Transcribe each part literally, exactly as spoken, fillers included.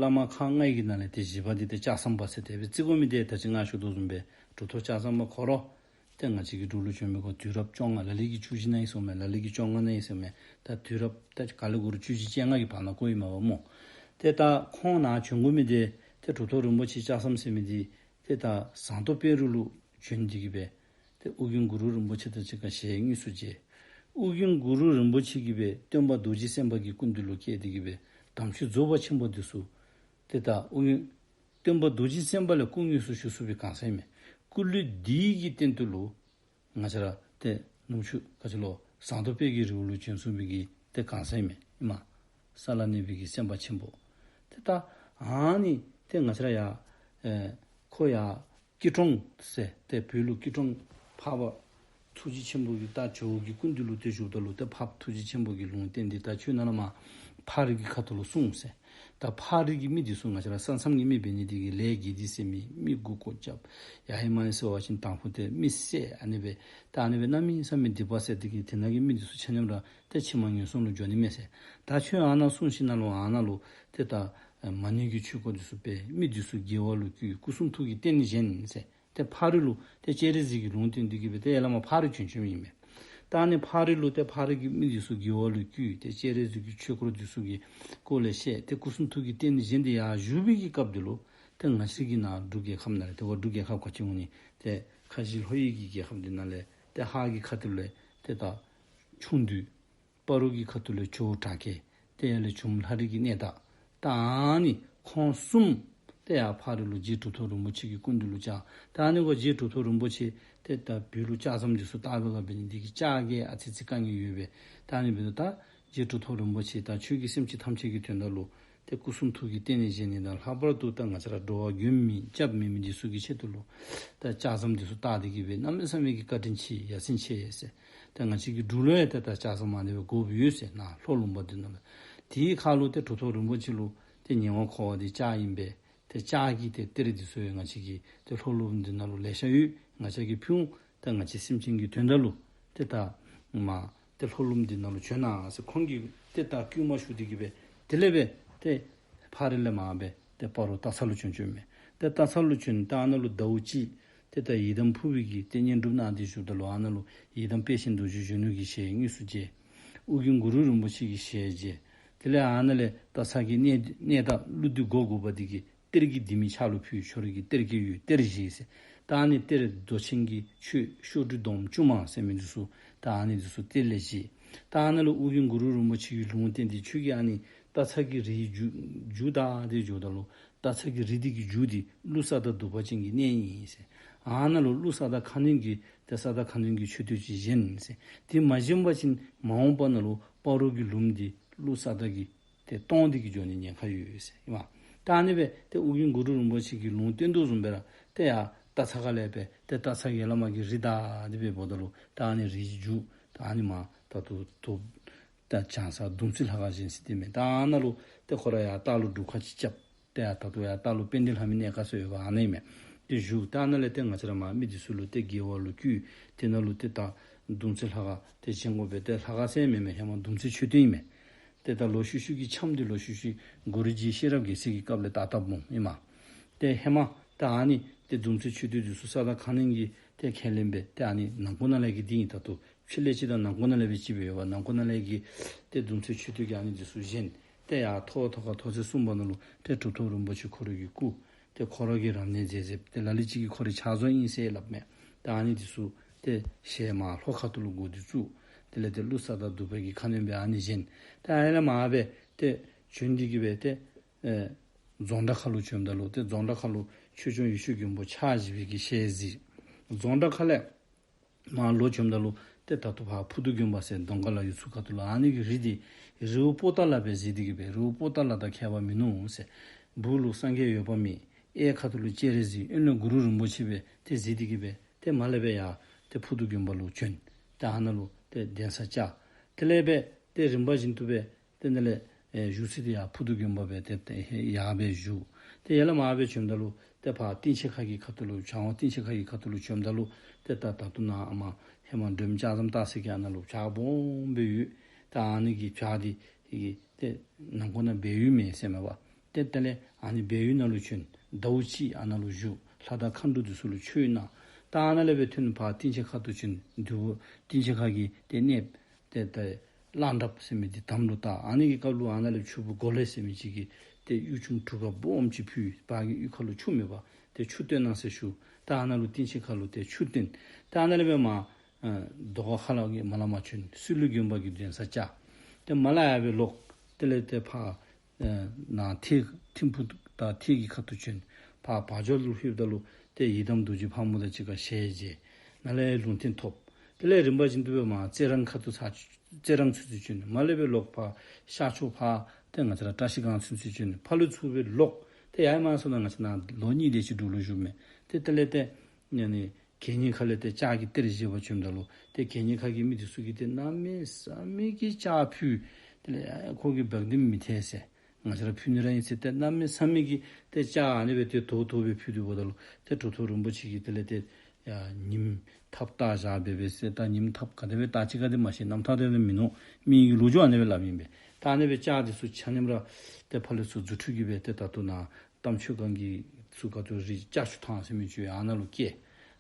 བླ་མ་ཁག་ལྔའི་གི་ནང་ལས་ཏེ་བཞི་པ་འདི་ཏེ་ལྕགས་ཟམ་པ་ཟེར་ཏེ་སྦེ་བརྩི་དགོ་མི་འདི་ད་ཅི་ང་ཞུ་དོ་བཟུམ་སྦེ་གྲུབ་ཐོབ་ལྕགས་ཟམ་པ་ཁོ་ར་ཏེ་ང་བཅས་ཀྱི་འབྲུག་ལུ་བྱོན་མི་ཁོ་དུས་རབས་བཅོ་ལྔ་ལ་ལུ་གིས་བཅུ་བཞི་ནང་ཨིན་ཟེརཝ་མས། ལ་ལུ་གིས་བཅོ་ལྔ་ནང་ཨིན་ཟེརཝ་མས། ད་དུས་རབས་ད་ག་ལས་འགོར་བཅུ་བཞི་བཅོ་ལྔ་གི་བར་ན་བཀོད་ཨིན་མས་པ་སྨོ། ཏེ་ད་ཁོང་ནཱ་བྱོན་དགོ་མི་འདི་ཏེ་གྲུབ་ཐོབ་རིན་པོ་ཆེ་ལྕགས་ཟམ་ཟེར་མི་འདི་ཏེ་ད་ཟངས་མདོག་དཔལ་རི་ལུ་བྱོན་ཏེ་གི་སྦེ་ཏེ་ཨོ་རྒྱན་གུ་རུ་རིན་པོ་ཆེ་དང་གཅིག་ཁར་ཞལ་དངོས་སུ་མཇལ། ཨོ་རྒྱན་གུ་རུ་རིན་པོ་ཆེ་གིས་སྦེ་སྟོན་པ་རྡོ་རྗེ་སེམས་དཔའ་གི་སྐུ་མདུན་ལུ་བསྐྱལ་ཏེ་གི་སྦེ་དམ་ཆོས་རྫོགས་པ་ཆེན་པོ་འདི་ཚུ་ཏེ་ད་ཨོ་རྒྱན་སྟོན་པ་རྡོ་རྗེ་སེམས་དཔའ་ལས་སྐུ་དངོས་སུ་ཞུ་ཚུགས་པའི་གང་ཟག་ཨིན་མས། སྐུ་ལུས་འདི་གི་སྟེང་དུ་ལུ་ང་བཅས་ར་ཏེ་ནུབ་ཕྱོགས་ག་ཅི་ལོ་ཟངས་མདོག་དཔལ་གྱི་རི་བོ་ལུ་བྱོན་ཚུགས་པའི་གི་ཏེ་གང་ཟག་ཨིན་མས། ཨིན་མས། ས་ལ་གནས་པའི་གི་སེམས་དཔའ་ཆེན་པོ། ཏེ་ད་ཨ་ནི་ཏེ་ང་བཅས་ར་ཡ་ཨེ་ཁོ་ཡ་སྐྱིད་གྲོང་ཟེར་ཏེ་བོད་ལུ་སྐྱིད་གྲོང་འཕགས་པ་ཐུགས་རྗེ་ཆེན་པོ་གི་ད་ཇོ་བོ་གི་སྐུ་མདུན་ལུ་ཏེ་བཞུགསཔ་ད་ལུ་ཏེ་འཕགས་པ་ཐུགས་རྗེ་ཆེན་པོ་གིས་ལུང་བསྟན་ཏེ་ད་ཁྱོད་ནཱ་ལས་མར་ཕག་རི་གི་ཁ་ཐུག་ལུ་སོང་ཟེར། ད་ཕག་རི་གི་མི་འདི་ཚུ་ང་བཅས་ར་ས་མཚམས་ཀྱི་མི་འབད་ནི་འདི་གིས་ལས་དགེ་སྡིག་ཟེར་མི་མི་མགུ་སྐོར་རྐྱབ། ཡར་ཧེ་མ་ཡར་སོང་བ་ཅིན་དང་ཕུ་ཏེ་མི་བསད། ཨ་ནི་སྦེ་ད་ཨ་ནི་སྦེ་གནམ་མེད་ས་མེད་སྡིག་པ་བསགས་ཏེ་གི་དེ་ནང་གི་མི་འདི་ཚུ་ཆ་མཉམ་ར་ཏེ་ཕྱི་མ་ངན་སོང་ལུ་འགྱོ་ནི་མས་ཟེར། ད་ཁྱོད་ཨ་ནཱ་སོང་ཞིནམ་ལས་ཨ་ནཱ་ལུ་ཏེ་ད་མ་ཎི་གི་ཆོས་སྐོར་འདི་ཚུ་སྤེལ། མི་འདི་ཚུ་དགེ་བ་ལུ་བཀོད། སྐུ་གསུང་ཐུགས་ཀྱི་རྟེན་བཞེངས་ཟེར། ཏེ་ཕག་རི་ལུ་ཏེ་སྤྱན་རས་གཟིགས་ཀྱིས་ལུང་བསྟན་ཏེ་གི་སྦེ་ཏེ་ཡར་ལས་མར་ཕག་རི་བྱོན་བྱོནམ་ཨིན་མས། ད་ཨ་ནི་ཕག་རི་ལུ་ཏེ་ཕག་རི་གི་མི་འདི་ཚུ་དགེ་བ་ལུ་བཀོད། ཏེ་སྤྱན་རས་གཟིགས་ཀྱི་ཆོས་སྐོར་འདི་ཚུ་གི་སྐོར་ལས་བཤད། ཏེ་སྐུ་གསུང་ཐུགས་ཀྱི་རྟེན་བཞེངས་ཏེ་ཡར་བཞུགས་པའི་གི་སྐབས་འདི་ལུ་ཏེ་ང་བཅས་ཀྱི་ནཱ་འབྲུག་རྒྱལ་ཁབ་ནང་ལས་ཏེ་འབྲུག་རྒྱལ་ཁབ་ག་ཅི་འོང་ནི་ཏེ་ཁ་བཞི་ལྷོ་ཡི་གི་རྒྱལ་ཁབ་འདི་ནང་ལས་ཏེ་ཧཱ་གི་ཁ་ཐུག་ལས་ཏེ་ད་ཆུང་བདུད། སྤ་རོ་གི་ཁ་ཐུག་ལས་ཇོ་བོ་བྲག་དཀར། ཏེ་ཡར་ལས་ཆུམ་ལྷ་རི་གི་གནས་བདག། ད་ཨ་ནི་ཁོང་གསུམ་ཏེ་ཡར་ཕག་རི་ལུ་རྗེ་གྲུབ་ཐོབ་རིན་པོ་ཆེ་གི་སྐུ་མདུན་ལུ་བཅར། ད་ཨ་ནི་གུ་རྗེ་གྲུབ་ཐོབ་རིན་པོ་ཆེ་ཏེ་ད་བོད་ལུ་ལྕགས་ཟམ་འདི་ཚུ་བཏགས་པའི་སྐབས་འབད་ནི་འདི་གིས་ལྕགས་ཀྱི་ཨ་ཙི་ཙི་དཀའ་ངལ་ཡོད་པས། ད་ཨ་ནི་འབདཝ་ད་ད་རྗེ་གྲུབ་ཐོབ་རིན་པོ་ཆེ་ད་ཁྱོད་ཀྱིས་སེམས་ཅན་ཐམས་ཅད་ཀྱི་དོན་དག་ལུ་ཏེ་སྐུ་གསུང་ཐུགས་ཀྱི་རྟེན་ནི་བཞེངས་ནི་དང་ལྷག་པར་དུ་ད་ང་བཅས་ར་འགྲོ་བ་མགོན་མེད་སྐྱབས་མེད་མི་འདི་ཚུ་གི་ཆེད་དུ་ལུ་ད་ལྕགས་ཟམ་འདི་ཚུ་བཏགས་ཏེ་གི་སྦེ་གནམ་མེད་ས་མེད་ཀྱི་བཀའ་དྲིན་ཆེ། ཡ་མཚན་ཆེ་ཟེར། ད་ང་བཅས་ཀྱི་འབྲུག་ལུ་ཡང་ད་ད་ལྕགས་ཟམ་ཨ་ནི་སྦེ་དགོཔ་ཡོད་ཟེར། ནཱ་ལྷོ་ལུང་པ་འདི་ནང་ལུ། དེའི་ཁར་ལུ་ཏེ་གྲུབ་ཐོབ་རིན་པོ་ཆེ་ལུ་ཏེ་ཉེ་བར་མཁོ་བ་འདི་ལྕགས་ཨིན་པས། ཏེ་ལྕགས་ཀྱི་ཏེ་གཏེར་འདི་ཚུ་ཡང་ང་བཅས་ཀྱི་ཏེ་ལྷོ་ལུང་འདི་ནང་ལུ་ལེ་ཤ་ཡོད། ང་བཅས་ཀྱིས་ཕུལ་འོང་། ད་ང་བཅས་སེམས་ཅན་གྱི་དོན་དག་ལུ་ཏེ་ད་མར་ཏེ་ལྷོ་ལུང་འདི་ནང་ལུ་བྱོན་གནང་ཟེར་ཁོང་གིས་ཏེ་ད་བསྐུལ་མ་ཞུ་སྟེ་གི་སྦེ་དེ་ལས་སྦེ་ཏེ་ཕག་རི་ལས་མར་སྦེ་ཏེ་སྤ་རོ་སྟག་ཚང་ལུ་བྱོན་བྱོནམ་མས། ཏེ་སྟག་ཚང་ལུ་བྱོན། ད་ཨ་ནཱ་ལུ་ཟླཝ་གཅིག་ཏེ་ད་ཡི་དམ་ཕུར་པའི་གི་ཏེ་བསྙེན་སྒྲུབ་གནང་སྟེ་བཞུགསཔ་ད་ལུ་ཨ་ནཱ་ལུ་ཡི་དམ་དཔལ་ཆེན་རྡོ་རྗེ་གཞོན་ནུ་གི་ཞལ་དངོས་སུ་མཇལ། ཨོ་རྒྱན་གུ་རུ་རིན་པོ་ཆེ་གི་ཞལ་མཇལ། དེ་ལས་ཨ་ནཱ་ལས་སྟག་ཚང་གི་གནས་གནས་བདག་ཀླུ་བདུད་འགོག་དགོ་པ་འདི་གིས་གཏེར་གྱི་ལྡེ་མིག་ཕྱག་ལུ་ཕུལ། ཁྱོད་ར་གི་གཏེར་གྱི་ཡོད་གཏེར་བཞེས་ཟེར། ད་ཨ་ནི་གཏེར་མདོ་ཆེན་གྱི་ཆོས་བཤད་སྒྲུབ་སྡོམ་བཅུ་མ་ཟེར་མི་འདི་ཚུ་ད་ཨ་ནི་འདི་ཚུ་གཏེར་ལས་བཞེས། ད་ཨ་ནཱ་ལུ་ཨོ་རྒྱན་གུ་རུ་རིན་པོ་ཆེ་གིས་ལུང་བསྟན་ཏེ་ཁྱོད་ཀྱིས་ཨ་ནི་སྟག་ཚང་གི་རིའི་རྒྱུད་རྒྱུད་བདའ་སྟེ་འགྱོཝ་ད་ལུ་སྟག་ཚང་གི་རི་འདི་གི་རྒྱུད་འདི་ཀླུ་ས་བདག་གདུག་པ་ཅན་གྱི་གནས་ཨིན་ཟེར། ཨ་ནཱ་ལུ་ཀླུ་ས་བདག་ཁ་གནོན་གྱི་ཏེ་ས་བདག་ཁ་གནོན་གྱི་མཆོད་རྟེན་ཅིག་བཞེངས་ཟེར། དེ་མ་བཞེངས་པ་ཅིན་མ་འོངས་པ་ནང་ལུ་སྤ་རོ་གི་ལུངམ་འདི་ཀླུ་ས་བདག་གིས་ཏེ་སྟོངས་ཏེ་གི་འགྱོ་ནི་ཉེན་ཁ་ཡོད་ཟེར་ཨིན་མས། ད་ཨ་ནི་སྦེ་ཏེ་ཨོ་རྒྱན་གུ་རུ་རིན་པོ་ཆེ་གིས་ལུང་བསྟན་དོ་བཟུམ་སྦེ་ར་ཏེ་ཡར་སྟག་ཚང་ཁ་ལས་སྦེ་ཏེ་སྟག་ཚང་གི་ཡར་ལས་མར་གྱི་རི་བདའ་སྟེ་སྦེ་འབདཝ་ད་ལུ་ད་ཨ་ནི་རིའི་རྒྱུད་ད་ཨ་ནི་མར་ད་ལྟོ་ད་བྱང་ས་གདུང་རྩེ་ལྷ་ཁང་བཞེངས་ཟེར་དེ་མས། ད་ཨ་ནཱ་ལུ་ཏེ་ཁོ་ར་ཡར་སྟག་ལུང་སྒྲུབ་ཁང་ཅིག་རྐྱབ། ཏེ་ཡར་ད་ལྟོ་ཡར་སྟག་ལུང་དཔལ་ལྡན་ལྷ་མོའི་གནས་ཁང་ཟེར་ཡོདཔ་ཨ་ནཱ་ཨིན་མས། ཏེ་བཞུགས། ད་ཨ་ནཱ་ལས་ཏེ་ང་བཅས་ར་མར་མི་འདི་ཚུ་ལུ་ཏེ་དགེ་བ་ལུ་བསྐུལ། དེ་ནང་ལུ་ཏེ་ད་གདུང་རྩེ་ལྷ་ཁང་ཏེ་བཞེངས་དགོ་པས། ཏེ་ལྷ་ཁང་ཟེར་མེན་མས། ཧེ་མ་གདུང་རྩེ་མཆོད་རྟེན་ཨིན་མས། ཏེ་ད་ལོག་ཤུལ་ཤུལ་གྱི་འཆམ་འདི་ལོག་ཤུལ་ཤུལ་གུ་རུ་རྗེ་ཤེས་རབ་རྒྱལ་མཚན་གྱི་སྐབས་ལས་བཏབ་བཏབ་འོང་ཨིན་མས། ཏེ་ཧེ་མ་ད་ཨ་ནི་ཏེ་གདུང་རྩེ་མཆོད་རྟེན་འདི་ཚུ་ས་བདག་ཁ་གནོན་གྱིས་ཏེ་ཁས་ལེན་སྦེ་ཏེ་ཨ་ནི་ནང་འཁོད་ནང་ལས་ཀྱི་འདི་ཨིན། ད་ལྟོ་ཕྱི་ལས་ཅིག་དང་ནང་འཁོད་ནང་ལས་སྦེ་ཅིག་སྦེ་ཡོདཔ། ནང་འཁོད་ནང་ལས་ཀྱི་ཏེ་གདུང་རྩེ་མཆོད་རྟེན་གྱི་ཨ་ནི་འདི་ཚུ་བཞེངས། ཏེ་ཡར་ཐོག་ཐོག་ཁ་ཐོག་ཚད་གསུམ་པ་ནང་ལུ་ཏེ་གྲུབ་ཐོབ་རིན་པོ་ཆེ་ཁོ་ར་གི་སྐུ། ཏེ་ཁོ་ར་གིས་རབ་གནས་མཛད་མཛདཔ། ཏེ་ལ་ལུ་ཅིག་གིས་ཁོ་རའི་ཕྱག་བཟོ་ཨིན་ཟེར་སླབ་མས། ཏེ་ཨ་ནི་འདི་ཚུ་ཏེ་ཞལ་མར་ལྷོ་ཁ་ཐུག་ལུ་བསྒོར་ཏེ་བཙུགས། དེ་ལས་ཏེ་ཀླུ་ས་བདག་གདུག་པ་གིས་ཁ་གནོན་སྦེ་ཨ་ནི་བཞེངས། ཏེ་ཨ་ནི་ལས་མར་སྦེ་ཏེ་བྱོན་ཏེ་གི་སྦེ་ཏེ་ཨེ་རྫོང་བྲག་ཁ་ལུ་བྱོནམ་ད་ལུ་ཏེ་རྫོང་བྲག་ཁ་ལུ་ཆོས་སྐྱོང་ཡེ་ཤེས་མགོན་པོ་ཕྱག་བཞི་པའི་གི་ཞལ་གཟིགས། རྫོང་བྲག་ཁ་ལས་མར་ལོག་བྱོནམ་ད་ལུ་ཏེ་ད་ལྟོ་ཕར་ཕུར་དུང་དགོན་པ་ཟེར་གདོང་དཀར་ལ་ཡུལ་ཚུ་ཁ་ཐུག་ལུ་ཨ་ནི་གི་རི་འདི་རི་བོ་པོ་ཏ་ལ་སྦེ་གཟིགས་ཏེ་གི་སྦེ་རི་བོ་པོ་ཏ་ལ་དང་ཁྱད་པར་མིན་ནུག་ཟེར། སྦུག་ལུ་སངས་རྒྱས་འོད་དཔག་མེད། གཡས་ཁ་ཐུག་ལུ་སྤྱན་རས་གཟིགས། གཡོན་ལུ་གུ་རུ་རིན་པོ་ཆེ་སྦེ་ཏེ་གཟིགས་ཏེ་གི་སྦེ་ཏེ་མར་ལས་སྦེ་ཡར་ཏེ་ཕུར་དུང་དགོན་པ་ལུ་བྱོན། ཏེ་ཨ་ནཱ་ལུ་ཏེ་གདན་ས་བཅགས། དེ་ལས་སྦེ་ཏེ་རིམ་པ་བཞིན་དུ་སྦེ་ཏེ་ནཱ་ལས་ཨེ་བཞུགས་ས་འདི་ཡར་ཕུར་དུང་དགོན་པ་སྦེ་ཏེ་ཏེ་ཡར་སྦེ་བཞུགས། ཏེ་ཡར་ལས་མར་སྦེ་བྱོནམ་ད་ལུ་ཏེ་ཕར་སྟེང་ཆེན་ཁ་གི་ཁ་ཐུག་ལུ་བྱང་འོག་སྟེང་ཆེན་ཁ་གི་ཁ་ཐུག་ལུ་བྱོནམ་ད་ལུ་ཏེ་ད་ད་ལྟོ་ནཱ་ཨ་མར་ཧེ་མ་འབྲོམ་ལྕགས་ཟམ་བཏགས་ས་གི་ཨ་ནཱ་ལུ་བྱག་སྦོམ་སྦེ་ཡོད། ད་ཨ་ནི་གི་བྱག་འདི་གི་ཏེ་ནང་འཁོད་ནང་སྦས་ཡོད་མས་ཟེར་མས་པ། ཏེ་དེ་ལས་ཨ་ནི་སྦས་ཡུལ་ནང་ལུ་བྱོན། ཟླཝ་གཅིག་ཨ་ནཱ་ལུ་བཞུགས། ལྷ་དང་མཁའ་འགྲོ་འདི་ཚུ་ལུ་ཆོས་གནང་། ད་ཨ་ནཱ་ལས་སྦེ་ཐོན་ཕར་སྟིང་ཆེན་ཁ་ཐུག་བྱོན། འདི་བ་སྟིང་ཆེན་ཁ་གི་ཏེ་གནས་ཏེ་ཏེ་གླང་འདབ་ཟེར་མི་འདི་དམ་ལུ་བཏགས། ཨ་ནི་གི་སྐབས་ལུ་ཨ་ནཱ་ལས་ཕྱུག་པོ་གོ་ལེ་ཟེར་མི་ཅིག་གིས་ཏེ་གཡུ་ཆུང་གྲུ་ཁ་སྦོམ་ཅིག་ཕུལ། ཕར་གི་གཡུས་ཁ་ལུ་ཆུ་མེད་པར་ཏེ་ཆུ་བཏོན་གནང་ཟེར་ཞུ། ད་ཨ་ནཱ་ལུ་སྟིང་ཆེན་ཁ་ལུ་ཏེ་ཆུ་བཏོན། ད་ཨ་ནཱ་ལས་སྦེ་མར་ཨ་རྡོ་ཁ་ཁ་ལ་གི་མར་ལས་མར་བྱོན། སི་ལུ་དགོན་པ་གི་གདན་ས་བཅགས། ཏེ་མར་ལས་ཡར་སྦེ་ལོག། དེ་ལས་ཏེ་ཕར་ཨ་ནཱ་ཐེད་ཐིམ་ཕུ་དང་ཐེད་ཀྱི་ཁ་ཐུག་བྱོན། ཕར་བ་འཇོ་ལུ་ལྷོདཔ་ད་ལུ་ཏེ་ཡི་དམ་རྡོ་རྗེ་ཕག་མོ་དང་གཅིག་ཁར་ཞལ་མཇལ། ནཱ་ལས་ལུང་བསྟན་ཐོབ། དེ་ལས་རིམ་པ་བཞིན་དུ་སྦེ་མར་རྩི་རང་ཁ་ཐུག་ཚར་རྩི་རང་ཚུན་ཚོད་བྱོན། མར་ལས་སྦེ་ལོག་ཕར་ཤར་ཕྱོགས་ཕར་ཏེ་ང་བཅས་ར་བཀྲ་ཤིས་སྒང་ཚུན་ཚོད་བྱོན། ཕར་ལུ་ཚུར་སྦེ་ལོག། ཏེ་ཡར་མར་སོང་ན་ང་བཅས་ནཱ་ལོ་གཉིས་དེ་ཅིག་འབྲུག་ལུ་བཞུགས་མས། ཏེ་དེ་ལས་ཏེ་ཨ་ནི་གད་སྙིགས་ཁ་ལས་ཏེ་ལྕགས་ཀྱི་གཏེར་བཞེས་པར་བྱོནམ་ད་ལུ་ཏེ་གད་སྙིགས་ཁ་གི་མི་འདི་ཚུ་གིས་ཏེ་གནམ་མེད་ས་མེད་ཀྱི་ལྕགས་ཕུལ། དེ་ལས་ཨ་ཁོ་གིས་འབག་སྟེ་མི་ཐལ་ཟེར། ང་བཅས་ར་ཕུལ་ནི་ར་ཨིན་ཟེར་ཏེ་གནམ་མེད་ས་མེད་ཀྱི་ཏེ་ལྕགས་ཨ་ནི་སྦེ་ཏེ་དོ་དོ་སྦེ་ཕུལ་ཏེ་འབདཝ་ད་ལུ་ཏེ་གྲུབ་ཐོབ་རིན་པོ་ཆེ་གིས་དེ་ལས་ཏེ་ཡ་ཉིམ་ཐགཔ་བཏགས་བཞག་སྦེ་སྦེ་ཟེར། ད་ཉིམ་ཐགཔ་ག་དེ་སྦེ་བཏགས་ཅི་ག་དེ་མ་ཤེས། རྣམ་ཐར་དེ་ལས་མིན་ནུག། མི་གི་ལོ་རྒྱུས་ཨ་ནི་སྦེ་སླབ་ཨིན་པས། ད་ཨ་ནི་སྦེ་ལྕགས་འདི་ཚུ་ཆ་མཉམ་ར་ཏེ་ཕར་ལས་ཚུར་རྫུ་འཕྲུལ་གྱིས་སྦེ་ཏེ་ད་ལྟོ་ནཱ་རྟ་མཆོག་སྒང་གི་ཚུར་ཁ་ཐུག་རི་ལྕགས་ཆུ་ཐང་ཟེར་མི་ཅིག་ཡོད། ཨ་ནཱ་ལུ་བསྐྱལ།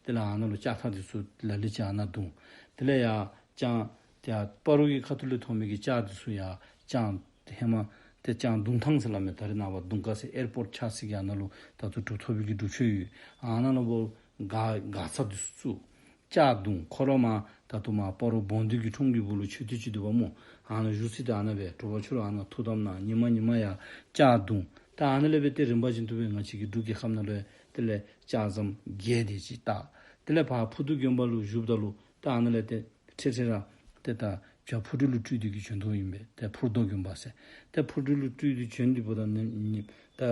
དེ་ལས་ཨ་ནཱ་ལུ་ལྕགས་ཐག་འདི་ཚུ་ལ་ལུ་ཅིག་ཨ་ནཱ་བརྡུང་། དེ་ལས་ཡར་ལྕང་ཏེ་ཡར་སྤ་རོ་གི་ཁ་ཐུག་ལས་ཐོན་མི་གི་ལྕགས་འདི་ཚུ་ཡར་ལྕང་ཧེ་མ་ཏེ་ལྕང་བརྡུང་ཐང་ཟེར་སླབ་མས། ད་རེས་ནངས་པ་རྡུང་ཁ་ཟེར་ཨེར་པོརཊ་ཆགས་ས་གི་ཨ་ནཱ་ལུ་ད་ལྟོ་གྲུབ་ཐོབ་པའི་གི་སྒྲུབ་མཆོད་ཡོད། ཨ་ནཱ་ལུ་སྦོ་མགར་མགར་ཚང་འདི་ཚུ་བཙུགས། ལྕགས་བརྡུང་། ཁོ་ར་མར་ད་ལྟོ་མར་སྤ་རོ་བོང་སྡེ་གི་ཁྲོམ་གྱི་སྦུག་ལུ་མཆོད་རྟེན་ཅིག་འདུག་པ་སྨོ། ཨ་ནཱ་བཞུགས་ས་འདི་ཨ་ནཱ་སྦེ་དྲོ་པ་ཕྱི་རུ་ཨ་ནཱ་ཐུགས་དམ་གནང་། ཉི་མ་ཉི་མ་ཡར་ལྕགས་བརྡུང་། ད་ཨ་ནཱ་ལས་སྦེ་ཏེ་རིམ་པ་བཞིན་དུ་སྦེ་ང་བཅས་ཀྱི་འབྲུག་རྒྱལ་ཁབ་ནང་ལུ་དེ་ལས་ལྕགས་ཟམ་བརྒྱད་དེ་ཅིག་བཏགས། དེ་ལས་ཕར་ཕུར་ཐུག་དགོན་པ་ལུ་བཞུགསཔ་ད་ལུ་ད་ཨ་ནཱ་ལས་ཏེ་འཕྲལ་འཕྲལ་ར་ཏེ་ད་བྱ་ཕུར་སྤྲུལ་ལུ་སྤྲུལ་ཏེ་གི་བྱོན་དོ་ཨིན་པས། ཏེ་ཕུར་རྡོ་དགོན་པ་ཟེར། ཏེ་ཕུར་སྤྲུལ་ལུ་སྤྲུལ་ཏེ་བྱོན་ཏེ་འབདཝ་ད་ནི་ནི་ད་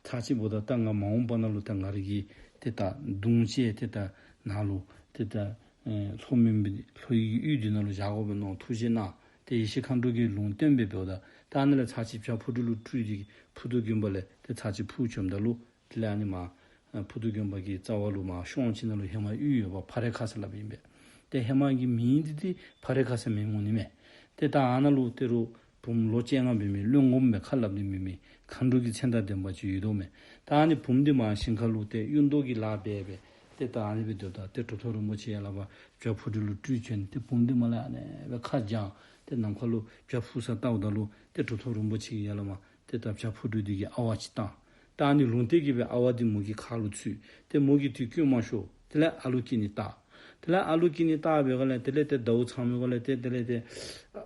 ཚར་གཅིག་འབདཝ་ད་ད་ང་མ་འོངས་པ་ནང་ལུ་ད་ང་ར་གིས་ཏེ་ད་གདུང་བཅས་ཏེ་ད་ནཱ་ལུ་ཏེ་ད་ཨེ་ལྷོ་མོན་པའི་ལྷོ་ཡི་གཡུས་འདི་ནང་ལུ་བཞག་དགོ་པས་མནོ་ཐུགས་བཞེད་གནང་། ཏེ་ཡེ་ཤེས་མཁའ་འགྲོ་གིས་ལུང་བསྟན་སྦེ་འབདཝ་ད་ད་ཨ་ནཱ་ལས་ཚར་གཅིག་བྱ་ཕུར་སྤྲུལ་ལུ་སྤྲུལ་ཏེ་གི་ཕུར་རྡོ་དགོན་པ་ལས་ཏེ་ཚར་གཅིག་འཕུར་བྱོནམ་ད་ལུ་དེ་ལས་ཨ་ནི་མར་ཨ་ཕུར་རྡོ་དགོན་པ་གི་རྩ་བ་ལུ་མར་གཤོང་ཅིག་ནང་ལུ་ཧེ་མ་གཡུས་ཡོདཔ་ཕ་རེ་ཁ་ཟེར་སླབ་ཨིན་པས། ཏེ་ཧེ་མ་གི་མིང་འདི་ཏེ་ཕ་རེ་ཁ་ཟེར་མིང་འོང་ནི་མས། ཏེ་ད་ཨ་ནཱ་ལུ་ད་རུང་བུམོ་ལོ་བཅོ་ལྔ་འབད་མི་བློན་སྒོམ་སྦེ་ཁ་སླབ་ནི་མེད་མི་མཁའ་འགྲོ་གི་མཚན་དང་ལྡན་པ་ཅིག་ཡོད་དོ་མས། ད་ཨ་ནི་བུམོ་འདི་མར་ཞིང་ཁ་ལུ་ཏེ་གཡུ་མདོག་གི་ལཱ་འབད་འབད་ཏེ་ད་ཨ་ནི་སྦེ་སྡོདཔ་ད་ཏེ་གྲུབ་ཐོབ་རིན་པོ་ཆེ་ཡར་ལས་ཕར་བྱ་ཕུར་སྤྲུལ་ལུ་སྤྲུལ་བྱོན། ཏེ་བུམོ་འདི་མར་ལས་ཨ་ནི་སྦེ་ཁ་བརྒྱངས། ཏེ་ནམ་མཁའ་ལུ་བྱ་འཕུར་ས་བལྟཝ་ད་ལུ་ཏེ་གྲུབ་ཐོབ་རིན་པོ་ཆེ་གིས་ཡར་ལས་མར་ཏེ་ད་བྱ་ཕུར་སྤྲུལ་འདི་གི་ཨ་ཝ་ཅིག་བཏང་། ད་ཨ་ནི་ལུང་བསྟན་གྱིས་སྦེ་ཨ་ཝ་འདི་མོ་གི་ཁ་ལུ་ཚུད། ཏེ་མོ་གིས་དེ་བཀོན་མ་ཤོར། དེ་ལས་ཨ་ལུ་སྐྱེ་ནི་བལྟ། དེ་ལས་ཨ་ལུ་སྐྱེ་ནི་བལྟ་བའི་སྒང་ལས་དེ་ལས་ཏེ་ཟླཝ་ཚང་བའི་སྒང་ལས་ཏེ་དེ་ལས་ཏེ་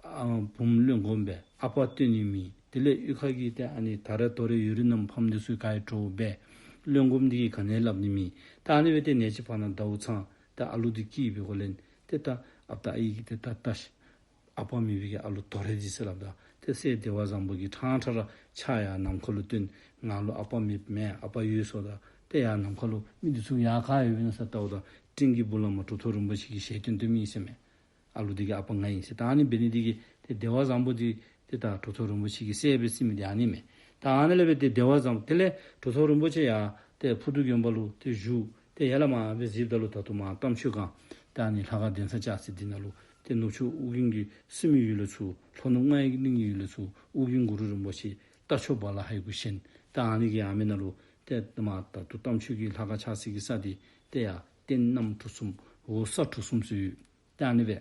ཨ་བུམོ་བློན་སྒོམ་སྦེ་ཨ་པ་སྟོན་ནི་མེད། དེ་ལས་གཡུས་ཁ་གི་ཏེ་ཨ་ནི་ད་རེས་དོ་རེས་ཡུན་རིང་ནམ་ཕམ་འདི་ཚུ་ག་ཡི་གྲོགས་འབད། བློན་སྒོམ་འདི་གིས་ག་ནི་སླབ་ནི་མེད། ད་ཨ་ནི་སྦེ་ཏེ་ནེ་ཅིག་ཕར་ནང་ཟླཝ་ཚང་། ཏེ་ཨ་ལུ་འདི་སྐྱེས་པའི་སྒང་ལས་ཏེ་ད་ཨཔ་དང་ཨའི་གིས་ཏེ་ད་ལྟ་ཤི་ཨ་པ་མེད་པའི་གི་ཨ་ལུ་དོ་རེ་འདི་ཟེར་སླབ་ད། ཏེ་སྲས་བདེ་བ་བཟང་པོ་གིས་ཕྲང་ཕྲང་ར་ཕྱག་ཡར་ནམ་མཁའ་ལུ་སྟོན། ང་ལུ་ཨ་པ་མེད་མེན། ཨ་པ་ཡོད་ཟེརཝ་ད། ཏེ་ཡར་ནམ་མཁའ་ལུ་མི་འདི་ཚུ་ཡར་ག་ཡོདཔ་ཨིན་ན་ཟེར་བལྟཝ་ད་སྤྲིན་གྱི་སྦུག་ལས་མར་གྲུབ་ཐོབ་རིན་པོ་ཆེ་གི་ཞལ་སྟོན་སྟོནམ་ཨིན་ཟེར་མས། ཨ་ལུ་འདི་གིས་ཨ་པ་ང་ཨིན་ཟེར། ད་ཨ་ནི་འབད་ནི་འདི་གིས་ཏེ་བདེ་བ་བཟང་པོ་འདི་ཏེ་ད་གྲུབ་ཐོབ་རིན་པོ་ཆེ་གི་སྲས་སྦེ་བརྩི་མི་འདི་ཨ་ནི་མས། ད་ཨ་ནི་ལས་འབད་ཏེ་བདེ་བ་བཟང་དེ་ལས་གྲུབ་ཐོབ་རིན་པོ་ཆེ་ཡར་ཏེ་ཕུར་རྡོ་དགོན་པ་ལུ་ཏེ་བཞུགས། ཏེ་ཡར་ལས་མར་སྦེ་གཟིགསཔ་ད་ལུ་ད་ལྟོ་མར་རྟ་མཆོག་སྒང་ཏེ་ཨ་ནི་ལྷ་ཁང་གདན་ས་བཅགས་ས་འདི་ནང་ལུ་ཏེ་ནུབ་ཕྱོགས་ཨོ་རྒྱན་གྱི་སྲུང་མའི་ཡུལ་ལས་ཚུར་ལྷོ་ནུབ་རྔ་ཡབ་ཀྱི་གླིང་གི་ཡུལ་ལས་ཚུར་ཨོ་རྒྱན་གུ་རུ་རིན་པོ་ཆེ་རྟ་མཆོག་བ་ལ་ཧའི་གུ་བཞེངས། ཏེ་ཨ་ནི་གི་ཨ་མི་ནང་ལུ་ཏེ་མར་ད་ལྟོ་རྟ་མཆོག་གི་ལྷ་ཁང་ཆགས་ས་གི་ས་འདི་ཏེ་ཡར་སྟེང་གནམ་གྲུ་གསུམ་འོག་ས་གྲུ་གསུམ་ཟེར་ཡོད། ཏེ་ཨ་ནི་སྦེ་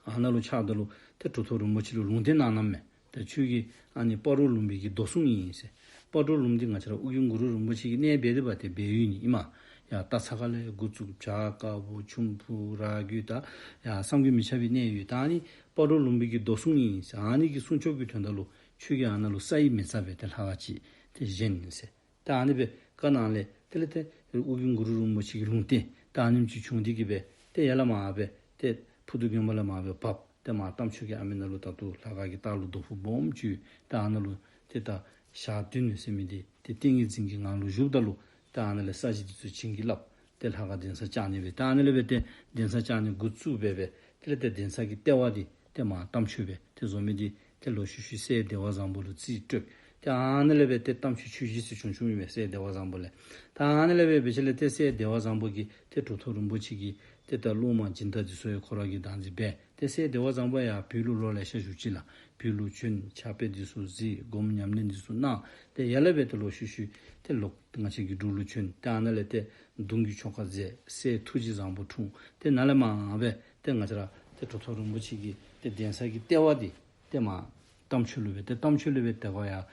ཨ་ནཱ་ལུ་ཆགསཔ་ད་ལུ་ཏེ་གྲུབ་ཐོབ་རིན་པོ་ཆེ་ལུ་ལུང་བསྟན་གནང་གནངམ་མས། ཏེ་ཁྱོད་ཀྱིས་ཨ་ནི་སྤ་རོ་ལུང་པའི་གི་མདོ་སྲུང་ཨིན་ཟེར། སྤ་རོ་ལུང་འདི་ང་བཅས་ར་ཨོ་རྒྱན་གུ་རུ་རིན་པོ་ཆེ་གི་གནས་འབད་དེ་འབད་དེ་སྦས་ཡུལ་ཨིན་མས། ཡར་སྟག་ཚང་ཁ་ལས་འགོ་བཙུགས་བྱ་དཀར་པོ་ཁྱུང་ཕུ་ར་རྒོད་དང་ཡར་བསམ་གྱིས་མི་ཁྱབ་པའི་གནས་ཡོད། ད་ཨ་ནི་སྤ་རོ་ལུང་པའི་གི་མདོ་སྲུང་ཨིན་ཟེར། ཨ་ནི་གི་སྲུང་སྐྱོབ་ཀྱི་དོན་དག་ལུ་ཁྱོད་ཀྱིས་ཨ་ནཱ་ལུ་ས་ཡི་མེ་བཙའ་སྦེ་ཏེ་ལྷ་ཁང་ཅིག་ཏེ་བཞེངས་ཟེར། ད་ཨ་ནི་སྦེ་བཀའ་གནང་ལས་དེ་ལས་ཏེ་ཨོ་རྒྱན་གུ་རུ་རིན་པོ་ཆེ་གི་ལུང་བསྟན་ད་ཨ་ནེམ་ཅིག་བྱུང་སྟེ་གི་སྦེ་ཏེ་ཡར་ལས་མར་སྦེ་ཏེ་ཕུར་རྡོ་དགོན་པ་ལས་མར་སྦེ་བབས། ཏེ་མར་རྟ་མཆོག་གི་ཨ་མི་ནང་ལུ་ད་ལྟོ་ལྷ་ཁང་གི་ལྟག་ལུ་རྡོ་ཕུག་སྦོམ་ཅིག་ཡོད། ད་ཨ་ནཱ་ལུ་ཏེ་ད་ཞག་བདུན་ཟེར་མི་འདི་ཏེ་ཏིང་ངེ་འཛིན་གྱི་ངང་ལུ་བཞུགསཔ་ད་ལུ་ད་ཨ་ནཱ་ལས་ས་གཞི་འདི་ཚུ་བྱིན་གྱིས་བརླབས། ཏེ་ལྷ་ཁང་གདན་ས་བཅག་ནི་སྦེ་ད་ཨ་ནཱ་ལས་སྦེ་ཏེ་གདན་ས་བཅག་ནི་འགོ་བཙུགས་སྦེ་སྦེ་དེ་ལས་ཏེ་གདན་ས་གི་ལྟེ་བ་འདི་ཏེ་མར་རྟ་མཆོག་སྦེ་ཏེ་བཟོ་མི་འདི་ཏེ་ལོག་ཤུལ་ཤུལ་སྲས་བདེ་བ་བཟང་པོ་ལུ་རྩིས་སྤྲོད། ཏེ་ཨ་ནཱ་ལས་སྦེ་ཏེ་རྟ་མཆོག་ཆོས་རྗེ་ཟེར་བྱུང་བྱུངམ་ཨིན་མས། སྲས་བདེ་བ་བཟང་པོ་ལས། ད་ཨ་ནཱ་ལས་སྦེ་འབད་ཞིནམ་ལས་ཏེ་སྲས་བདེ་བ་བཟང་པོ་གིས་ཏེ་གྲུབ་ཐོབ་རིན་པོ་ཆེ་གི་ཏེ་ད་སློབ་མ་སྦྱིན་བདག་འདི་ཚུ་ཡང་ཁོ་ར་གིས་བདག་འཛིན་འབད། ཏེ་སྲས་བདེ་བ་བཟང་པོ་ཡང་བོད་ལུ་ལོ་ལེ་ཤ་བཞུགས་ཅི་ལགས། བོད་ལུ་བྱོན། ཕྱག་དཔེ་འདི་ཚུ་གཟིགས། སྒོམ་ཉམས་ལེན་འདི་ཚུ་གནང་། ཏེ་ཡར་ལས་སྦེ་ཏེ་ལོག་ཤུལ་ཤུལ་ཏེ་ལོག་ང་བཅས་ཀྱི་འབྲུག་ལུ་བྱོན། ཏེ་ཨ་ནཱ་ལས་ཏེ་གདུང་གི་ཆོ་ག་མཛད། སྲས་ཐུགས་རྗེ་བཟང་པོ་འཁྲུངས། ཏེ་ནཱ་ལས་མར་སྦེ་ཏེ་ང་བཅས་ར་ཏེ་གྲུབ་ཐོབ་རིན་པོ་ཆེ་གི་ཏེ་གདན་ས་གི་ལྟེ་བ་འདི་ཏེ་མར་རྟ་མཆོག་ལུ་སྦེ་ཏེ་རྟ་མཆོག་ལུ་སྦེ་ཏེ་ག་ཡར་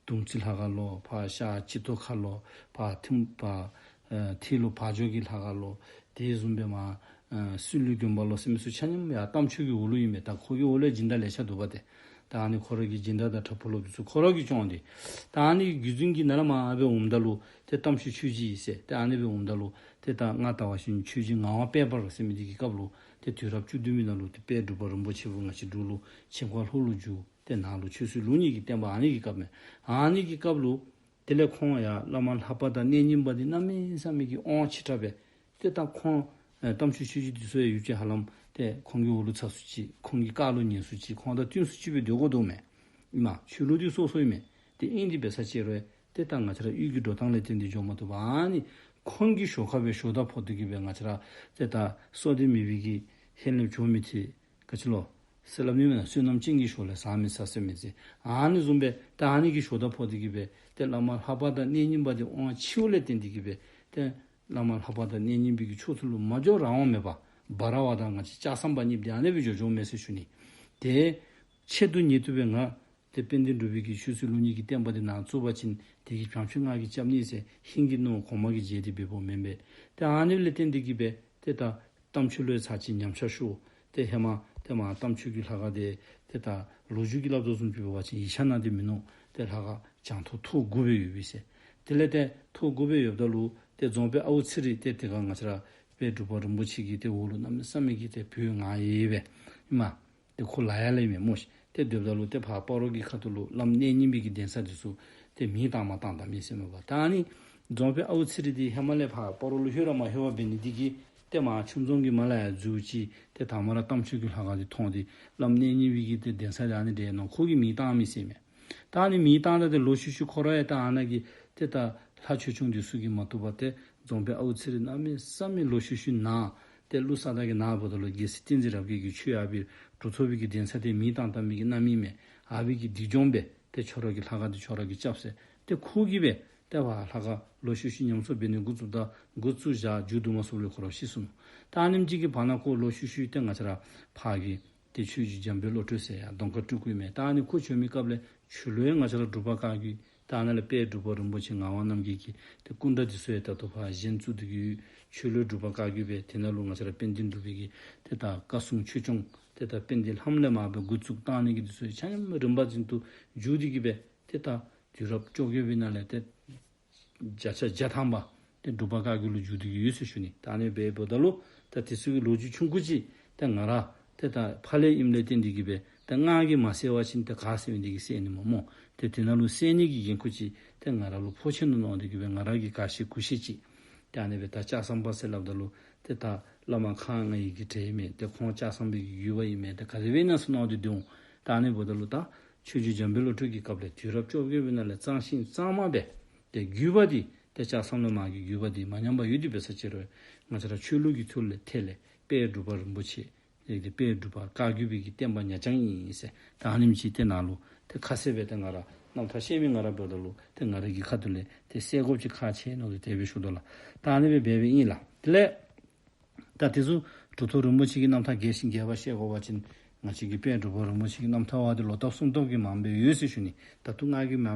དུང་རྩེ་ལྷ་ཁང་ལོ། ཕར་ཤར་སྤྱི་ཏོག་ཁ་ལོ། ཕར་ཐིམ་ཕར་ཨེ་ཐིམ་ལུ་བ་འཇོ་གི་ལྷ་ཁང་ལོ། དེ་བཟུམ་སྦེ་མར་ཨེ་སྲིན་ལུ་དགོན་པ་ལོ་ཟེར་མི་ཚུ་ཆ་མཉམ་ཡར་རྟ་མཆོག་གི་འོག་ལུ་ཨིན་མས། ད་ཁོ་གི་འོག་ལུ་སྦྱིན་བདག་ལེ་ཤ་འདུག་པ་ཏེ། ད་ཨ་ནི་ཁོ་ར་གི་སྦྱིན་བདག་དང་གྲྭ་ཕོ་ལོ་འདི་ཚུ་ཁོ་ར་གིས་སྐྱོང་སྟེ། ད་ཨ་ནི་བརྒྱུད་འཛིན་གྱིས་ནཱ་ལས་མར་སྦེ་འོངམ་ད་ལུ་ཏེ་རྟ་མཆོག་ཆོས་རྗེ་ཟེར་ཏེ་ཨ་ནི་སྦེ་འོངམ་ད་ལུ་ཏེ་ད་ང་ལྟ་བ་ཅིན་ཆོས་རྗེ་ངག་དབང་དཔལ་འབར་ཟེར་མི་འདི་གི་སྐབས་ལུ་ཏེ་དུས་རབས་བཅུ་བདུན་པའི་ནང་ལུ་ཏེ་དཔལ་འབྲུག་པ་རིན་པོ་ཆེ་བོད་ང་བཅས་འབྲུག་ལུ་ཆིབས་ཁ་ལྷོ་ལུ་བསྒྱུར། ཏེ་ནཱ་ལུ་ཆོས་སྲིད་ལུགས་གཉིས་ཀྱི་བསྟན་པ་ཨ་ནི་གི་སྐབས་མས། ཨ་ནི་གི་སྐབས་ལུ་དེ་ལས་ཁོང་ཡང་བླ་མ་ལྷ་པ་དང་གནས་རྙིང་པ་འདི་གནམ་མེད་ས་མེད་ཀྱི་དབང་ཆེ་དྲགས་སྦེ། ཏེ་ད་ཁོང་ཨེ་རྟ་མཆོག་ཆོས་རྗེ་འདི་ཚུ་ཡང་ཡུལ་གྱི་ཧ་ལམ་ཏེ་ཁོང་གི་འོག་ལུ་ཚུད་སུ་ཅིག་ཁོང་གི་བཀའ་ལུ་ཉན་སུ་ཅིག་ཁོང་དང་བསྟུན་སུ་ཅིག་སྦེ་སྡོད་དགོ་དོ་མས། ཨིན་མས། ཆོས་ལུགས་འདི་སོ་སོ་ཨིན་མས། ཏེ་ཨིན་དེ་འབད་ས་ཅིག་རུང་ཏེ་ད་ང་བཅས་ར་ཡུལ་གྱི་འགྲོ་སྟངས་ལས་བརྟེན་ཏེ་འགྱོ་མ་བཏུབ་པས། ཨ་ནི་ཁོང་གི་ཞོར་ཁར་སྦེ་ཞོར་ད་ཕོག་སྟེ་གི་སྦེ་ང་བཅས་ར་ཏེ་ད་བསོད་བདེ་མེད་པའི་གི་ཧེ་ལེབ་འགྱོ་མི་ཏེ་ག་ཅི་ལོ་ཟེར་སླབ་ནི་མེན་ན། བསོད་ནམས་ཅན་གྱི་ཞོར་ལས་ཟག་མི་ཟ་ཟེར་མི་ཅིག། ཨ་ནི་བཟུམ་སྦེ་ད་ཨ་ནི་གི་ཞོར་ད་ཕོག་སྟེ་གི་སྦེ་ཏེ་བླ་མ་ལྷ་པ་དང་གནས་རྙིང་པ་འདི་དབང་ཆེཝ་ལས་བརྟེན་ཏེ་གི་སྦེ་ཏེ་བླ་མ་ལྷ་པ་དང་གནས་རྙིང་པའི་གི་ཕྱོགས་ཚུ་ལུ་མ་འགྱོ་རང་དབང་མེད་པར་འབའ་ར་བ་དང་ང་བཅས་ལྕགས་ཟམ་པ་གཉིས་འདི་ཨ་ནི་སྦེ་འགྱོ་འགྱོཝ་མས་ཟེར་ཞུ་ནི། ཏེ་ཆེད་དུ་གཉེར་དུ་སྦེ་ང་ཏེ་དཔལ་ལྡན་འབྲུག་པའི་གི་ཆོས་སྲིད་ལུགས་གཉིས་ཀྱི་བསྟན་པ་འདི་ནཱ་བཙུགས་པ་ཅིན་དེ་གི་བྱང་ཆུབ་ང་གིས་རྐྱབ་ནི་ཟེར་ཧིང་གི་ནང་གོང་མ་གིས་བརྗེད་དེ་འབདཝ་མེན་པས། ཏེ་ཨ་ནི་ལས་བརྟེན་ཏེ་གི་སྦེ་ཏེ་ད་རྟ་མཆོག་ལུ་ཚར་གཅིག་ཉམས་ཆག་ཤོར། ཏེ་ཧེ་མ་ཏེ་མར་རྟ་མཆོག་གི་ལྷ་ཁང་འདི་ཏེ་ད་ལོ་རྒྱུས་ཀྱི་སླབ་དོ་བཟུམ་ཅིག་འབད་བ་ཅིན་ཡིག་ཆ་ནང་འདི་མིན་ནུག། ཏེ་ལྷ་ཁང་བྱང་ཐོག་ཐོག་དགུ་སྦེ་ཡོད་པས་ཟེར། དེ་ལས་ཏེ་ཐོག་དགུ་སྦེ་ཡོདཔ་ད་ལུ་ཏེ་རྫོང་དཔོན་ཨའུ་ཚེ་རིང་ཏེ་དེ་ཁར་ང་བཅས་ར་དཔལ་འབྲུག་པ་རིན་པོ་ཆེ་གི་ཏེ་འོག་ལུ་གནམ་མེད་ས་མེད་ཀྱི་ཏེ་བོད་ངར་ཡོད་པས། ཨིན་མས། ཏེ་ཁོ་ལ་ཡ་ལས་མེན་མོ་ཤིག། ཏེ་སྡོདཔ་ད་ལུ་ཏེ་ཕར་སྤ་རོ་གི་ཁ་ཐུག་ལུ་བླམ་གནས་རྙིང་པའི་གི་གདན་ས་འདི་ཚུ་ཏེ་མེ་བཏང་མ་བཏང་ད་མི་ཟེར་མས་པ། ད་ཨ་ནི་རྫོང་དཔོན་ཨའུ་ཚེ་རིང་འདི་ཧེ་མ་ལས་ཕར་སྤ་རོ་ལུ་ལྷོད་ར་མ་ལྷོད་པར་འབད་ནི་འདི་གིས་ཏེ་མར་ཆུ་འཛོམས་ཀྱི་མར་ལས་ཡར་འཛུལ་ཅི། ཏེ་དང་པ་ར་རྟ་མཆོག་གི་ལྷ་ཁང་འདི་མཐོང་སྟེ་བླམ་གནས་རྙིང་པའི་གི་ཏེ་གདན་ས་འདི་ཨ་ནི་འདྲས་ནོ། ཁོ་གིས་མེ་བཏང་མི་ཟེར་མས། ད་ཨ་ནི་མེ་བཏང་ད་ཏེ་ལོག་ཤུལ་ཤུལ་ཁོ་ར་ཡང་ད་ཨ་ནཱ་གི་ཏེ་ད་ལྷ་ཆོས་སྐྱོང་འདི་ཚུ་གིས་མ་བཏུབ་པར་ཏེ་རྫོང་དཔོན་ཨའུ་ཚེ་རིང་གནམ་མེད་ས་མེད་ལོག་ཤུལ་ཤུལ་ན། ཏེ་ཀླུ་ས་བདག་གི་ནཱ་འབདཝ་ད་ལུ་རྒྱལ་སྲས་བསྟན་འཛིན་རབ་རྒྱས་ཀྱིས་ཁྱོད་ཨ་ཕི་གྲུབ་ཐོབ་པའི་གི་གདན་ས་འདི་མེ་བཏང་བཏང་མི་གི་རྣམ་སྨིན་མས། ཨ་ཕི་གི་སྡིག་སྦྱོང་འབད། ཏེ་ཁྱོད་ར་གི་ལྷ་ཁང་འདི་ཁྱོད་ར་གིས་རྐྱབ་ཟེར། ཏེ་ཁོ་གིས་སྦེ་ཏེ་ཕར་ལྷ་ཁང་ལོག་ཤུལ་ཤུལ་ཉམས་གསོ་འབད་ནི་འགོ་བཙུགས་ད་འགོ་བཙུགས་བཞག་མཇུག་བསྡུ་མ་ཚུགསཔ་ལས་ཁོ་ར་ཤི་སོང་ནུག། ད་ཨ་ནེམ་ཅིག་གི་བར་ན་ཁོ་ལོག་ཤུལ་ཤུལ་ཏེ་ང་བཅས་ར་ཕར་གི་ཏེ་ཆོས་རྗེ་འཇམ་དཔལ་བློ་གྲོས་ཟེར་ཡར་གདོང་དཀར་སྤྲུལ་སྐུ་མས། ད་ཨ་ནི་ཁོ་བྱོན་མི་སྐབས་ལས་ཆུ་ལུ་ཡང་ང་བཅས་ར་འབྲུག་པ་བཀའ་བརྒྱུད་ད་ཨ་ནཱ་ལས་དཔལ་འབྲུག་པ་རིན་པོ་ཆེ་ངག་དབང་རྣམ་རྒྱལ་གྱི་ཏེ་སྐུ་འདྲ་འདི་ཚུ་ཡང་ད་ལྟོ་ཕར་བཞེངས་བཙུགས་ཏེ་གི་ཡོད། ཆུ་ལུ་འབྲུག་པ་བཀའ་བརྒྱུད་སྦེ་དེ་ནང་ལུ་ང་བཅས་ར་དཔལ་ལྡན་འབྲུག་པའི་གི་ཏེ་ད་བཀའ་སྲུང་ཆོས་སྐྱོང་ཏེ་ད་དཔལ་ལྡན་ལྷ་མོ་ལས་མར་སྦེ་འགོ་བཙུགས་བཏང་ནི་གི་འདི་ཚུ་ཡང་ཆ་མཉམ་རིམ་པ་བཞིན་དུ་བསྒྱུར་ཏེ་གི་སྦེ་ཏེ་ད་དུས་རབས་བཅོ་བརྒྱད་པའི་ནང་ལས་ཏེ་བརྒྱ་ཆ་བརྒྱ་ཐམ་པ་ཏེ་འབྲུག་པ་བཀའ་བརྒྱུད་ལུ་བསྒྱུར་ཏེ་གི་ཡོད་ཟེར་ཞུ་ནི། ད་ཨ་ནི་སྦེ་འབདཝ་ད་ལུ་ད་དེ་ཚུ་གི་ལོ་རྒྱུས་ཆུང་ཀུ་ཅིག་ཏེ་ང་ར་ཏེ་ད་ཕར་ལས་ཨིནམ་ལས་བརྟེན་ཏེ་གི་སྦེ་ཏེ་ང་གིས་མ་གསལ་བ་ཅིན་ཏེ་ག་གསལ་མི་འདི་གིས་གསལ་ནི་སྨོ་སྨོ། ཏེ་དེ་ནང་ལུ་གསལ་ནི་གི་འགན་ཁུར་ཅིག་ཏེ་ང་ར་ལུ་ཕོག་ཆི་ནུག་མནོ་སྟེ་གི་སྦེ་ང་ར་གིས་ག་ཤེས་གུ་ཤེས་ཅིག་ཏེ་ཨ་ནི་སྦེ་ད་ལྕགས་ཟམ་པ་ཟེར་སླབ་ད་ལུ་ཏེ་ད་བླ་མ་ཁག་ལྔའི་གི་གྲས་ཨིན་མས། ཏེ་ཁོང་ལྕགས་ཟམ་པའི་གི་བརྒྱུད་པ་ཨིན་མས། ཏེ་ག་དེ་སྦེ་ཨིན་ན་ཟེར་མནོ་སྟེ་སྡོད་འོང་། ད་ཨ་ནི་འབདཝ་ད་ལུ་ད་ཆོས་རྗེ་འཇམ་དཔལ་བློ་གྲོས་ཀྱི་སྐབས་ལས་དུས་རབས་བཅོ་བརྒྱད་པའི་ནང་ལས་གཙང་ཞིང་གཙང་མ་སྦེ་ཏེ་བརྒྱུད་པ་འདི་ཏེ་ལྕགས་ཟམ་ལས་མར་གྱི་བརྒྱུད་པ་འདི་མ་ཉམས་པར་ཡོད་དེ་འབད་ས་ཅིག་རུང་ང་བཅས་ར་ཆོས་ལུགས་ཀྱི་ཐོག་ལས་ཐད་ལས་དཔལ་འབྲུག་པ་རིན་པོ་ཆེ་ཏེ་དཔལ་འབྲུག་པ་བཀའ་བརྒྱུད་པའི་གི་བསྟན་པ་ཉག་རྐྱང་ཨིན་ཟེར་ད་ཨ་ནེམ་ཅིག་ཏེ་ནཱ་ལུ་ཏེ་ཁ་གསལ་སྦེ་ཏེ་ང་ར་རྣམ་ཐར་ཤེས་མི་ང་ར་འབདཝ་ད་ལུ་ཏེ་ང་ར་གི་ཁ་ཐུག་ལས་ཏེ་གསལ་དགོཔ་ཅིག་ཁག་ཆེ་མནོ་སྟེ་དེ་སྦེ་ཞུ་དོ་ལགས། ད་ཨ་ནི་སྦེ་འབད་འབདཝ་ཨིན་ལགས། དེ་ལས་ད་དེ་ཚུ་གྲུབ་ཐོབ་རིན་པོ་ཆེ་གི་རྣམ་ཐར་རྒྱས་ཤིང་རྒྱས་པ་བཤད་དགོ་པ་ཅིན་ང་བཅས་ཀྱི་དཔལ་འབྲུག་པ་རིན་པོ་ཆེ་གི་རྣམ་ཐར་བ་འདི་ལོག་ལྟབ་གསུམ་ལྟབ་ཀྱི་མང་པོ་ཡོད་ཟེར་ཞུ་ནི། ད་ལྟོ་ང་གིས་མ་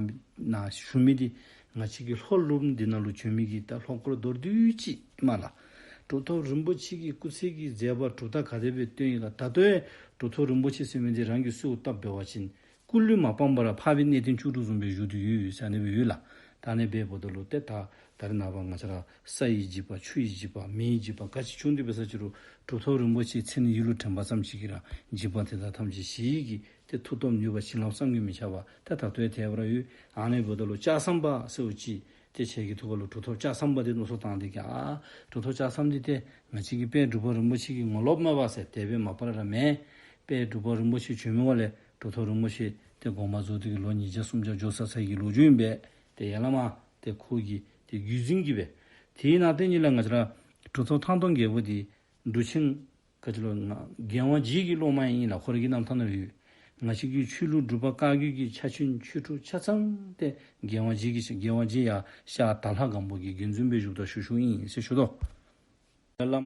ནཱ་ཞུ་མི་འདི་ང་བཅས་ཀྱི་ལྷོ་ལུངམ་འདི་ནང་ལུ་བྱོན་མི་གི་ད་ལྷོ་སྐོར་མདོར་བསྡུས་ཅིག་ཨིན་མས་ལགས། གྲུབ་ཐོབ་རིན་པོ་ཆེ་གི་སྐུ་ཚེ་གི་མཛད་པ་གྲུབ་རྟགས་ག་དེ་སྦེ་སྟོན་ཡི་ག། ད་ལྟོ་ཡང་གྲུབ་ཐོབ་རིན་པོ་ཆེ་ཟེར་མི་འདི་རང་གིས་གསོལཝ་བཏབ་འབད་བ་ཅིན་སྐུ་ལུས་མ་སྤངས་པར་འཕགས་པའི་གནས་བརྟན་བཅུ་དྲུག་བཟུམ་སྦེ་བཞུགས་ཏེ་ཡོད་ཟེར་ཨ་ནི་སྦེ་ཡོད་ལགས། ད་ཨ་ནི་སྦེ་འབདཝ་ད་ལུ་ཏེ་ད་ད་རེས་ནངས་པ་ང་བཅས་ར་ས་ཡི་འཇིགས་པ་ཆུ་ཡི་འཇིགས་པ་མེ་ཡི་འཇིགས་པ་ག་ཅི་བྱུང་སྟེ་འབད་ས་ཅིག་རུང་གྲུབ་ཐོབ་རིན་པོ་ཆེའི་མཚན་ནི་ཡིད་ལུ་དྲན་པ་ཙམ་ཅིག་གིས་ར་འཇིགས་པ་དེ་དག་ཐམས་ཅད་ཞི་ཡི་གི་ཏེ་མཐུ་སྟོབས་ནུས་པ་བྱིན་རླབས་བསམ་གྱིས་མི་ཁྱབ་པ་ཏེ་ད་ལྟོ་ཡང་དེ་སྦེ་ར་ཡོད། ཨ་ནི་འབདཝ་ད་ལུ་ལྕགས་ཟམ་པ་ཟེར་བ་ཅིན་ཏེ་ཁྱེད་ཀྱི་ཐུགས་ཁ་ལུ་གྲུབ་ཐོབ་ལྕགས་ཟམ་པ་འདི་མནོ་བསམ་བཏང་སྟེ་གི་ཨ་གྲུབ་ཐོབ་ལྕགས་ཟམ་འདི་ཏེ་ང་བཅས་ཀྱི་དཔལ་འབྲུག་པ་རིན་པོ་ཆེ་གི་ངོ་ལོག་མས་པ་ཟེར་དེ་སྦེ་མ་པ་ར་མེན། དཔལ་འབྲུག་པ་རིན་པོ་ཆེ་བྱོན་མི་འོག་ལས་གྲུབ་ཐོབ་རིན་པོ་ཆེ་ཏེ་དགོངས་པ་རྫོགས་ཏེ་གི་ལོ་ཉིས་བརྒྱ་སུམ་བརྒྱ་འགྱོ་ཚར་ཚར་གྱི་ལོ་རྒྱུས་ཨིན་པས། ཏེ་ཡ་ལ་མ་ཏེ་ཁོ་གི་ཏེ་བརྒྱུད་འཛིན་གྱིས་སྦེ། དེའི་ནང་དེ་ཉིད་ལས་ང་བཅས་ར་གྲུབ་ཐོབ་ཐང་སྟོང་རྒྱལ་པོ་འདི་འབྲུག་ཆེན་ ག་ཅི་ལོ་ང་རྒྱལ་དབང་རྗེ་གི་སློབ་མ་ཨིན་ལགས། ཁོ་རའི་གི་རྣམ་ཐར་ནང་ལུ་ཡོད། ང་བཅས་ཀྱི་ཆོས་ལུགས་འབྲུག་པ་བཀའ་བརྒྱུད་ཀྱི་ཕྱག་ཆེན་ཆོས་དྲུག་ཆ་ཚང་ཏེ་རྒྱལ་དབང་རྗེ་གི་རྒྱལ་དབང་རྗེ་ཡར་ཤར་དྭགས་ལྷ་སྒམ་པོ་གི་དགོན་འཛིན་སྦེ་བཞུགས་ད་བཞུགས་བཞུགསཔ་ཨིན་ཟེར་ཞུ་དོ། ད་བླ་